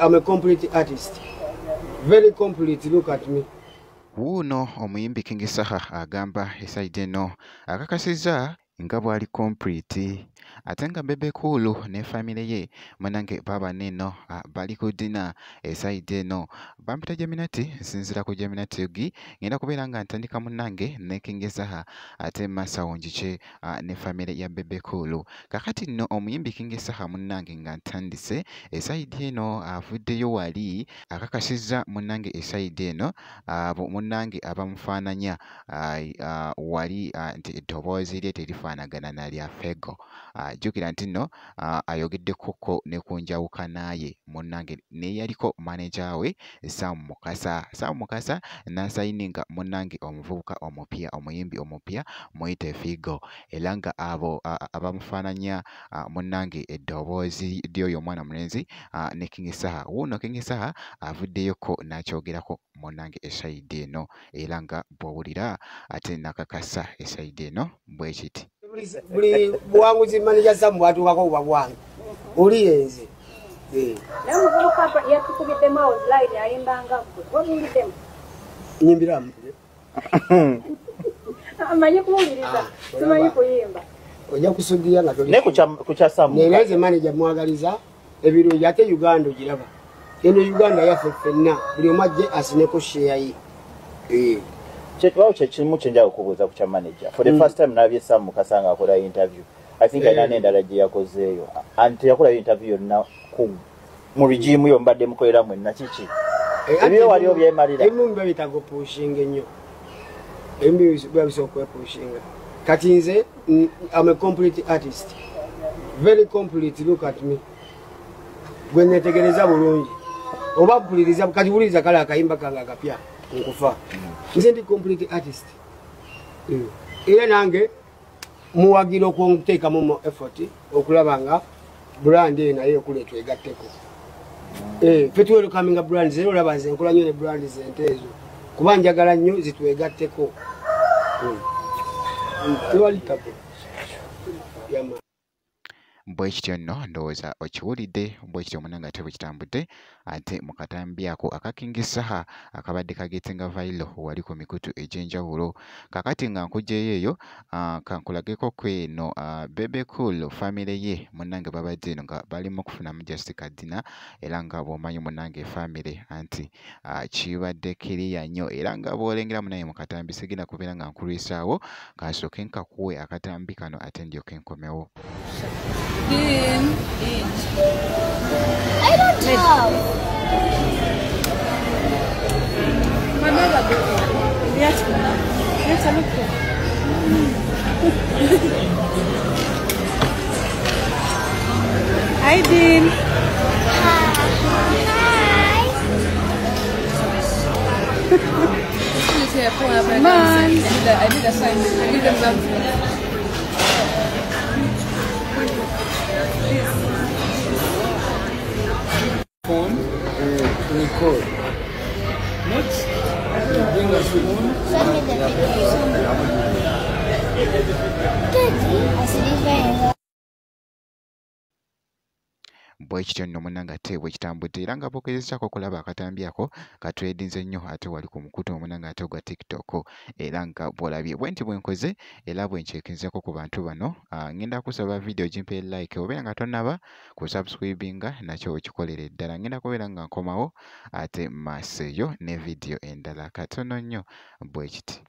I'm a complete artist. Very complete, look at me. Wuuno omuyimbi King Saha agamba esayidi eno akakasizza nga bw'ali complete, ate nga Bebe Cool ne famire ye munnange baaba n'eno bali ku ddina esayidi eno. Bampita Jeminati, nsinziira ku Jeminati Yugi, ngenda kubeera nga ntandika munnange ne King Saha ate maaso ngike ne famire ya Bebe Cool. Kaakati nno omuyimbi King Saha munnange nga ntandise esayidi eno avuddeyo wali akakasizza munnange esayidi eno abo munnange abamufaananya wali nti eddoboozi lye terifaanagana na lya Fego. Jjukira nti nno ayogeddeko ne ku njawukana ye munnange n'eyaliko maneja we Sam Mukasa. Sam Mukasa n'asayininga munnange omuvubuka omupya, omuyimbi omupya muyite Figo, era nga abo abamufaananya munnange eddoboozi ly'oyo omwana mulenzi ne King Saha. Wuuno King Saha avuddeyoko n'akyogerako munnange esayidi eno, era nga bw'owulira ate n'akakasa esayidi eno bwe kiti. Buli buwanguzi manager Sam bw'atuukako buba bwange, oli yenze. Naye omuvubuka yatukubiddemu awo line ayimbanga ggwe, wabuuliddemu? Nnyimbiramu. Amanyi kuwuliriza, simanyi kuyimba. Ojja kusudiya nga toli. Naye ku kya Sam Naye nze manager mwagaliza ebirungi, ate Uganda ogiraba. Eno Uganda yaffe ffenna, buli omu ajje asineko share ye. Kyekibawo kye kimu kye njagala okubuuza ku kya manager. For the first time nalabye Sam Mukasa ng'akola interview. I think alina n'endala gye yakozeeyo. And teyakolayo interview yonna mu regime yo mbadde mukolera mwenna kiki? Ebyo wali obyemalira. Ebimu biba bitaaga opushinga ennyo. Ebimu biba bisobola okwepushinga. Kati nze I'm a complete artist. Very complete, look at me. Gwe neetegereza bulungi. Oba mpuliriza, kati wuliriza kale akayimba kange akapya nkufa. Nze ndi complete artist. Era nange muwagira okuteekamu mu effort okulaba nga brand eyo naye ekula etwegatteko. Ffe tuwelcominga brands, era olaba nze nkola nnyo ne brands ente ezo kuba njagala nnyo zitwegatteko. Tewali tabu. Yama. Bwe kityo nno ndowooza okiwulidde, bwe kityo munnange ate bwe kitambudde, ate mu katambi ako aka King Saha akabadde kagetinga viral wali ku mikutu egy'enjawulo. Kaakati nga nkuggyeyo eyo, kankulageko ku eno Bebe Cool famire ye munnange babadde eno nga bali mu kufunamu just ka ddina, era nga bw'omanyi munnange famire anti kibadde kiriya nnyo, era nga bw'olengera munnaye mu katambi sigenda kubeera nga nkulwisaawo, kansooke nkakuwe akatambi kano ate ndyoke nkomewo. I don't have. My mother. Yes, yes, I look here. Hi, Dean. Hi. Man. I did a sign. I did them something. Phone to record. Not bring a phone. Send me the video. Daddy, I see this very. Bwe kityo nno munnange ate bwe kitambudde, era nga bw'ogezezaako okulaba akatambi ako katwedinze nnyo ate wali ku mukutu omunnange ate ogwa TikTok, era nga bw'olabye bwe nti bwe nkoze era bwe nkyekinzeeko ku bantu bano. Ngenda kusaba vidiyo gimpe like, obeera nga tonnaba kusubscribinga nakyo okikolere ddala. Ngenda kubeera nga nkomawo ate maaso eyo ne vidiyo endala katono nnyo bwe kiti.